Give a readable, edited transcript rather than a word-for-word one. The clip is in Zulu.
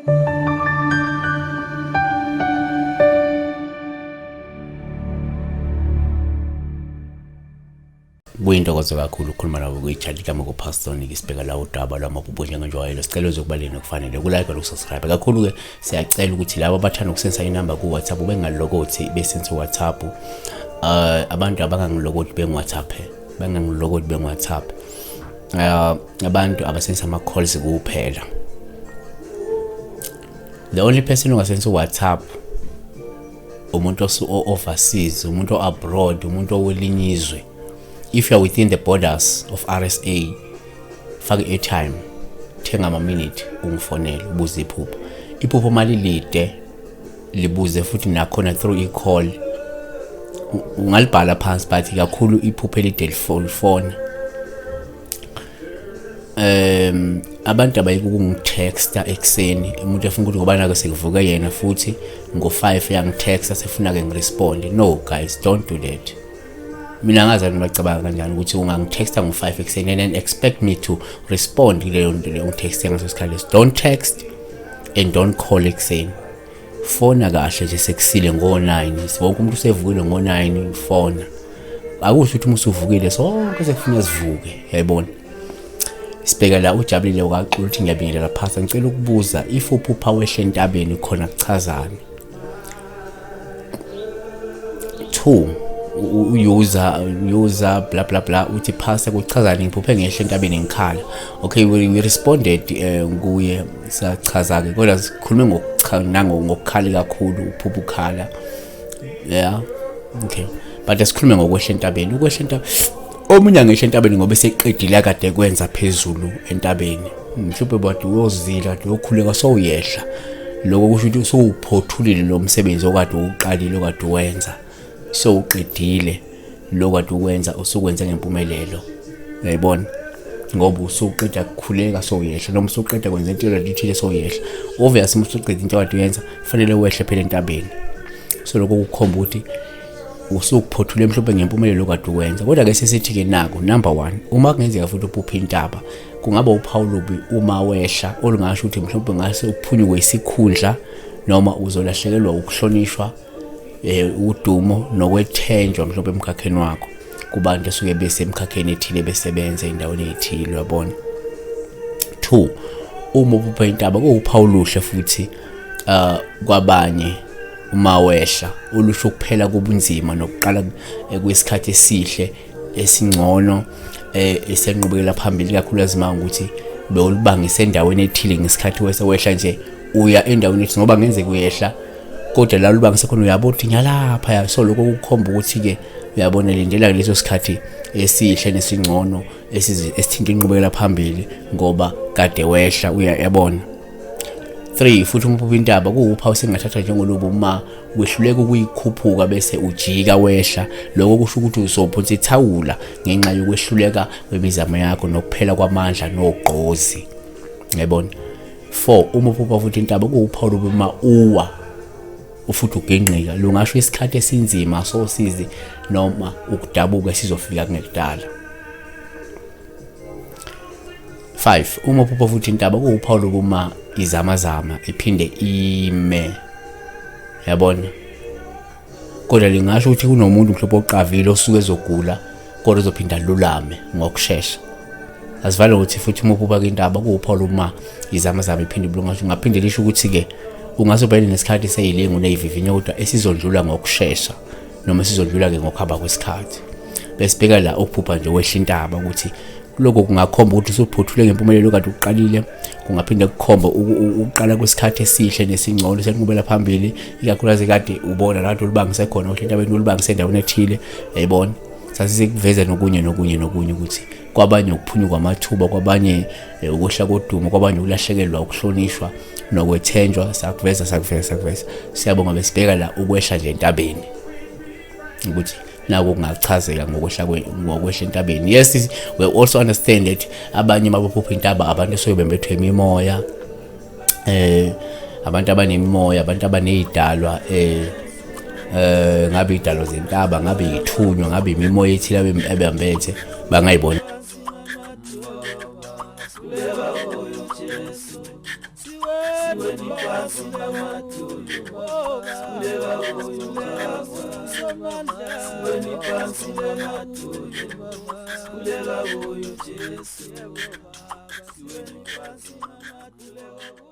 Kuyintokozo kakhulu ukukhuluma nawe kwi-chat igama kuPastor Nick, sibheka la udaba lwamaphupho njengenjwayelo. Sicela uzokubaleni okufanele ukulike nokusubscribe. Kakhulu-ke siyacela ukuthi labo abathanda ukusensa inamba ku-WhatsApp bengalokothi besense WhatsApp. Abantu abangangilokothi bengi-WhatsApp, bengangilokothi bengi-WhatsApp. Abantu abasensa ama-calls kuphela. The only person ongasensa uWhatsApp umuntu o-overseas, umuntu o-abroad, umuntu owelinye izwe. If you are within the borders of RSA, faka i-airtime, thenga ama-minute, ungifonele ubuze iphupho. Iphupho malilide libuze futhi nakhona through i-call. Ungalibhala phansi, but kakhulu iphupho elide lifona. Abantu abayike ukungitexta ekuseni, umuntu efuna ukuthi ngoba nake sekuvuke yena futhi ngo-5 uyangitexta sefuna-ke ngiresponde. No guys, don't do that. Mina ngazi abantu bacabanga kanjani ukuthi ungangitexta ngo-5 ekuseni and then expect me to respond kuleyo nto leyo ungitexte ngaso sikhathi leso. Don't text and don't call ekuseni. Fona kahle nje sekusile ngo-9, wonke umuntu usevukile ngo-9, fona. Akusho ukuthi uma usuvukile sonke sekufuna sivuke, yayibona. Sibheka la ujabulile ukaxula ukuthi ngiyabingelela pastor, ngicela ukubuza if uphupha wehle entabeni khona kuchazani? 2 user bla bla bla uthi pastor kuchazani ngiphuphe ngehle entabeni ngikhala. Okay, we responded kuye sachaza ke, kodwa sikhulume ngokukhala kakhulu, uphupha ukhala. Yeah, okay, but asikhulume ngokwehla entabeni. Ukwehla entabeni, omunye angehla entabeni ngoba eseqedile kade kwenza phezulu entabeni, mhlawumbe bade uyozila, uyokhuleka, sowuyehla. Lokho kusho ukuthi usowuphothulile lo msebenzi okade uwuqalile, okade uwenza, sowuqedile lo kade ukwenza, usukwenze ngempumelelo, uyayibona, ngoba usuqeda kukhuleka sowuyehla, noma usuqeda kwenza into ethile sowuyehla. Obviously uma usuqeda into kade uyenza kufanele wehle phela entabeni. So lokho kukhomba ukuthi usukuphothule mhlawumbe ngempumelelo kade ukwenza. Kodwa-ke sesithi-ke naku number 1, uma kungenzeka futhi uphuphe intaba, kungaba uphawu lubi uma wehla, olungasho ukuthi mhlawumbe ngase uphunyukwe isikhundla noma uzolahlekelwa ukuhlonishwa, udumo nokwethenjwa mhlawumbe emkhakheni wakho kubantu esuke besemkhakheni ethile besebenza endaweni ethile, uyabona. 2, uma uphupha intaba kuwuphawu oluhle futhi kwabanye uma wehla, olusho ukuphela kobunzima nokuqala kwesikhathi esihle esingcono, esenqubekela phambili, kakhulukazi uma ukuthi bewulibangise endaweni ethile ngesikhathi wese wehla nje uya endaweni ethile, ngoba ngenzeka uyehla kodwa la ulibangise khona uyabona ukuthi ngiyalapha ya. So lokho kukhomba ukuthi-ke uyabona lindela leso sikhathi esihle nesingcono esithinta inqubekela phambili ngoba kade wehla, uyabona. 3, futhi uma uphupha intaba kuwuphawu sengathatha njengolobu uma wehluleka ukuyikhuphuka bese ujika wehla, lokho kusho ukuthi uzophonsa ithawula ngenxa yokwehluleka kwemizamo yakho nokuphela kwamandla nogqozi, uyabona. 4, uma uphupha futhi intaba kuwuphawu lobu uma uwa futhi uginqika, lungasho isikhathi esinzima sosizi noma ukudabuka esizofika kungekudala. 5, uma uphupha futhi intaba kuwuphawu lokuma izamazama iphinde ime, yabona. Kodwa lingasho ukuthi kunomuntu mhlawumbe oqavile osuke ezogula kodwa uzophinda lulame ngokushesha. Asivale ukuthi futhi uma uphupha intaba kuwuphawu lokuma izamazama iphinde ibulungasho, ngaphinde lisho ukuthi-ke ungase ubhekene nesikhathi seyilingu neyivivinyo kodwa esizondlula ngokushesha noma esizondlula-ke ngokuhamba kwesikhathi. Besibheka la ukuphupha nje wehla intaba ukuthi lokho kungakhomba ukuthi usuphothule ngempumelelo kade uqalile, kungaphinde kukhomba ukuqala kwesikhathi esihle nesingcono senqubela phambili, ikakhulukazi kade ubona la ulibangise khona uhle entabeni, ulibangise endaweni ethile, uyayibona. Sasisekuveza nokunye nokunye nokunye ukuthi kwabanye ukuphunyuka amathuba, kwabanye ukwehla kodumo, kwabanye ukulahlekelwa ukuhlonishwa nokwethenjwa. Sakuveza sakuveza sakuveza. Siyabonga. Besibheka la ukwehla nje entabeni ukuthi nako kungachazeka ngokwehla entabeni. Yes, we also understand that abanye mabaphupha intaba abantu esuke bembethwe imimoya, abantu abanemimoya, abantu abanezidalwa, ngabe idalwa zentaba, ngabe ithunywa, ngabe imimoya ethile abambethe, bangayibona. Siweni phansi ngamadolo, sikhuleka kuye uBaba. Siweni phansi ngamadolo, sikhuleka kuye uJesu. Siweni phansi ngamadolo.